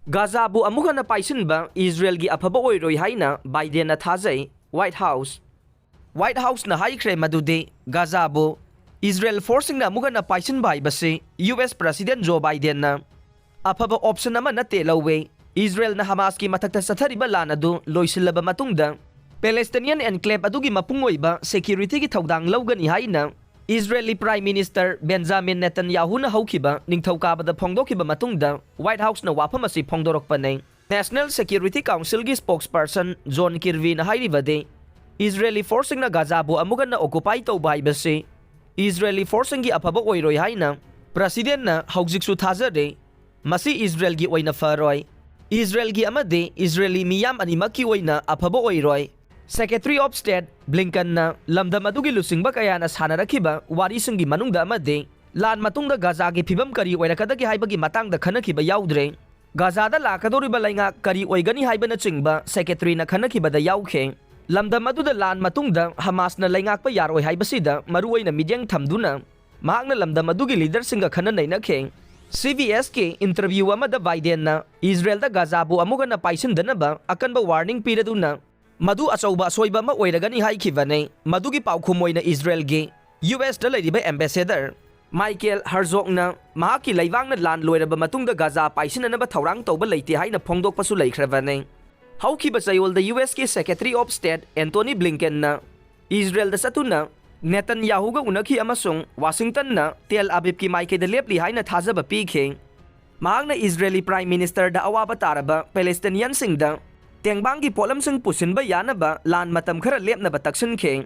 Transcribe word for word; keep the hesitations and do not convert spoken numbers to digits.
ꯒꯥꯖꯥꯕꯨ ꯑꯃꯨꯛ ꯍꯟꯅ ꯄꯥꯏꯁꯤꯟꯕ ꯏꯖꯔꯦꯜꯒꯤ ꯑꯐꯕ ꯑꯣꯏꯔꯣꯏ ꯍꯥꯏꯅ ꯕꯥꯏꯗꯦꯟꯅ ꯊꯥꯖꯩ꯫ White house. ꯋꯥꯏꯠ ꯍꯥꯎꯁꯅ ꯍꯥꯏꯈ꯭ꯔꯦ ꯃꯗꯨꯗꯤ ꯒꯥꯖꯥꯕꯨ ꯏꯖꯔꯦꯜ ꯐꯣꯔꯁꯁꯤꯡꯅ ꯑꯃꯨꯛ ꯍꯟꯅ ꯄꯥꯏꯁꯤꯟꯕ ꯍꯥꯏꯕꯁꯤ ꯌꯨ ꯑꯦꯁ ꯄ꯭ꯔꯁꯤꯗꯦꯟ ꯖꯣ ꯕꯥꯏꯗꯦꯟꯅ ꯑꯐꯕ ꯑꯣꯞꯁꯟ ꯑꯃ ꯅꯠꯇꯦ ꯂꯧꯋꯦ꯫ ꯏꯖꯔꯦꯜꯅ ꯍꯃꯥꯁꯀꯤ ꯃꯊꯛꯇ ꯆꯠꯊꯔꯤꯕ ꯂꯥꯟ ꯑꯗꯨ ꯂꯣꯏꯁꯤꯜꯂꯕ ꯃꯇꯨꯡꯗ ꯄꯦꯂꯦꯁꯇꯤꯅꯤꯌꯟ ꯑꯦꯟꯀ꯭ꯂꯦꯕ ꯑꯗꯨꯒꯤ ꯃꯄꯨꯡ ꯑꯣꯏꯕ ꯁꯦꯀ꯭ꯌꯨꯔꯤꯇꯤꯒꯤ ꯊꯧꯗꯥꯡ ꯂꯧꯒꯅꯤ ꯍꯥꯏꯅ ꯏꯖꯔꯦꯜꯂꯤ ꯄ꯭ꯔꯥꯏꯝ ꯃꯤꯅꯤꯁꯇꯔ ꯕꯦꯟꯖꯥꯃꯤꯟ ꯅꯦꯇꯟꯌꯥꯍꯨꯅ ꯍꯧꯈꯤꯕ ꯅꯤꯡꯊꯧꯀꯥꯕꯗ ꯐꯣꯡꯗꯣꯛꯈꯤꯕ ꯃꯇꯨꯡꯗ ꯋꯥꯏꯠ ꯍꯥꯎꯁꯅ ꯋꯥꯐꯝ ꯑꯁꯤ ꯐꯣꯡꯗꯣꯔꯛꯄꯅꯤ꯫ ꯅꯦꯁꯅꯦꯜ ꯁꯦꯀ꯭ꯌꯨꯔꯤꯇꯤ ꯀꯥꯎꯟꯁꯤꯜꯒꯤ ꯁ꯭ꯄꯣꯛꯁꯄꯔꯁꯟ ꯖꯣꯟ ꯀꯤꯔꯕꯤꯅ ꯍꯥꯏꯔꯤꯕꯗꯤ, ꯏꯖꯔꯦꯜꯂꯤ ꯐꯣꯔꯁꯁꯤꯡꯅ ꯒꯥꯖꯥꯕꯨ ꯑꯃꯨꯛ ꯍꯟꯅ ꯑꯣꯀꯨꯄꯥꯏ ꯇꯧꯕ ꯍꯥꯏꯕꯁꯤ ꯏꯖꯔꯦꯜꯂꯤ ꯐꯣꯔꯁꯁꯤꯡꯒꯤ ꯑꯐꯕ ꯑꯣꯏꯔꯣꯏ ꯍꯥꯏꯅ ꯄ꯭ꯔꯁꯤꯗꯦꯟꯅ ꯍꯧꯖꯤꯛꯁꯨ ꯊꯥꯖꯔꯤ꯫ ꯃꯁꯤ ꯏꯖꯔꯦꯜꯒꯤ ꯑꯣꯏꯅ ꯐꯔꯣꯏ꯫ ꯏꯖꯔꯦꯜꯒꯤ ꯑꯃꯗꯤ ꯏꯖꯔꯦꯜꯂꯤ ꯃꯤꯌꯥꯝ ꯑꯅꯤꯃꯛꯀꯤ ꯑꯣꯏꯅ ꯑꯐꯕ ꯑꯣꯏꯔꯣꯏ꯫ ꯁꯦꯀ꯭ꯔꯦꯇꯔꯤ ꯑꯣꯐ ꯁ꯭ꯇꯦꯠ ꯕ꯭ꯂꯤꯡꯀꯟꯅ ꯂꯝꯗꯝ ꯑꯗꯨꯒꯤ ꯂꯨꯆꯤꯡꯕ ꯀꯌꯥꯅ ꯁꯥꯟꯅꯔꯛꯈꯤꯕ ꯋꯥꯔꯤꯁꯤꯡꯒꯤ ꯃꯅꯨꯡꯗ ꯑꯃꯗꯤ ꯂꯥꯟ ꯃꯇꯨꯡꯗ ꯒꯥꯖꯥꯒꯤ ꯐꯤꯕꯝ ꯀꯔꯤ ꯑꯣꯏꯔꯛꯀꯗꯒꯦ ꯍꯥꯏꯕꯒꯤ ꯃꯇꯥꯡꯗ ꯈꯟꯅꯈꯤꯕ ꯌꯥꯎꯗ꯭ꯔꯦ꯫ ꯒꯥꯖꯥꯗ ꯂꯥꯛꯀꯗꯧꯔꯤꯕ ꯂꯩꯉꯥꯛ ꯀꯔꯤ ꯑꯣꯏꯒꯅꯤ ꯍꯥꯏꯕꯅꯆꯤꯡꯕ ꯁꯦꯀ꯭ꯔꯦꯇꯔꯤꯅ ꯈꯟꯅꯈꯤꯕꯗ ꯌꯥꯎꯈꯤ꯫ ꯂꯝꯗꯝ ꯑꯗꯨꯗ ꯂꯥꯟ ꯃꯇꯨꯡꯗ ꯍꯃꯥꯁꯅ ꯂꯩꯉꯥꯛꯄ ꯌꯥꯔꯣꯏ ꯍꯥꯏꯕꯁꯤꯗ ꯃꯔꯨꯑꯣꯏꯅ ꯃꯤꯠꯌꯦꯡ ꯊꯝꯗꯨꯅ ꯃꯍꯥꯛꯅ ꯂꯝꯗꯝ ꯑꯗꯨꯒꯤ ꯂꯤꯗꯔꯁꯤꯡꯒ ꯈꯟꯅ ꯅꯩꯅꯈꯤ꯫ ꯁꯤ ꯕꯤ ꯑꯦꯁꯀꯤ ꯏꯟꯇꯔꯚ꯭ꯌꯨ ꯑꯃꯗ ꯕꯥꯏꯗꯦꯟꯅ ꯏꯖꯔꯦꯜꯗ ꯒꯥꯖꯥꯕꯨ ꯑꯃꯨꯛ ꯍꯟꯅ ꯄꯥꯏꯁꯤꯟꯗꯅꯕ ꯑꯀꯟꯕ ꯋꯥꯔꯅꯤꯡ ꯄꯤꯔꯗꯨꯅ ꯃꯗꯨ ꯑꯆꯧꯕ ꯑꯁꯣꯏꯕ ꯑꯃ ꯑꯣꯏꯔꯒꯅꯤ ꯍꯥꯏꯈꯤꯕꯅꯤ꯫ ꯃꯗꯨꯒꯤ ꯄꯥꯎꯈꯨꯝ ꯑꯣꯏꯅ ꯏꯖꯔꯦꯜꯒꯤ ꯌꯨ ꯑꯦꯁꯇ ꯂꯩꯔꯤꯕ ꯑꯦꯝꯕꯦꯁꯦꯗꯔ ꯃꯥꯏꯀꯦꯜ ꯍꯔꯖꯣꯛꯅ ꯃꯍꯥꯛꯀꯤ ꯂꯩꯕꯥꯛꯅ ꯂꯥꯟ ꯂꯣꯏꯔꯕ ꯃꯇꯨꯡꯗ ꯒꯥꯖꯥ ꯄꯥꯏꯁꯤꯟꯅꯅꯕ ꯊꯧꯔꯥꯡ ꯇꯧꯕ ꯂꯩꯇꯦ ꯍꯥꯏꯅ ꯐꯣꯡꯗꯣꯛꯄꯁꯨ ꯂꯩꯈ꯭ꯔꯕꯅꯤ꯫ ꯍꯧꯈꯤꯕ ꯆꯌꯣꯜꯗ ꯌꯨ ꯑꯦꯁꯀꯤ ꯁꯦꯀ꯭ꯔꯦꯇꯔꯤ ꯑꯣꯐ ꯁ꯭ꯇꯦꯠ ꯑꯦꯟꯇꯣꯅꯤ ꯕ꯭ꯂꯤꯡꯀꯦꯟꯅ ꯏꯖꯔꯦꯜꯗ ꯆꯠꯇꯨꯅ ꯅꯦꯇꯟꯌꯥꯍꯨꯒ ꯎꯅꯈꯤ ꯑꯃꯁꯨꯡ ꯋꯥꯁꯤꯡꯇꯟꯅ ꯇꯦꯜ ꯑꯕꯤꯕꯀꯤ ꯃꯥꯏꯀꯩꯗ ꯂꯦꯞꯂꯤ ꯍꯥꯏꯅ ꯊꯥꯖꯕ ꯄꯤꯈꯤ꯫ ꯃꯍꯥꯛꯅ ꯏꯖꯔꯦꯜꯂꯤ ꯄ꯭ꯔꯥꯏꯝ ꯃꯤꯅꯤꯁꯇꯔꯗ ꯑꯋꯥꯕ ꯇꯥꯔꯕ ꯄꯦꯂꯦꯁꯇꯤꯅꯤꯌꯟꯁꯤꯡꯗ ꯇꯦꯡꯕꯥꯡꯒꯤ ꯄꯣꯠꯂꯝꯁꯤꯡ ꯄꯨꯁꯤꯟꯕ ꯌꯥꯅꯕ ꯂꯥꯟ ꯃꯇꯝ ꯈꯔ ꯂꯦꯞꯅꯕ ꯇꯛꯁꯤꯟꯈꯤ꯫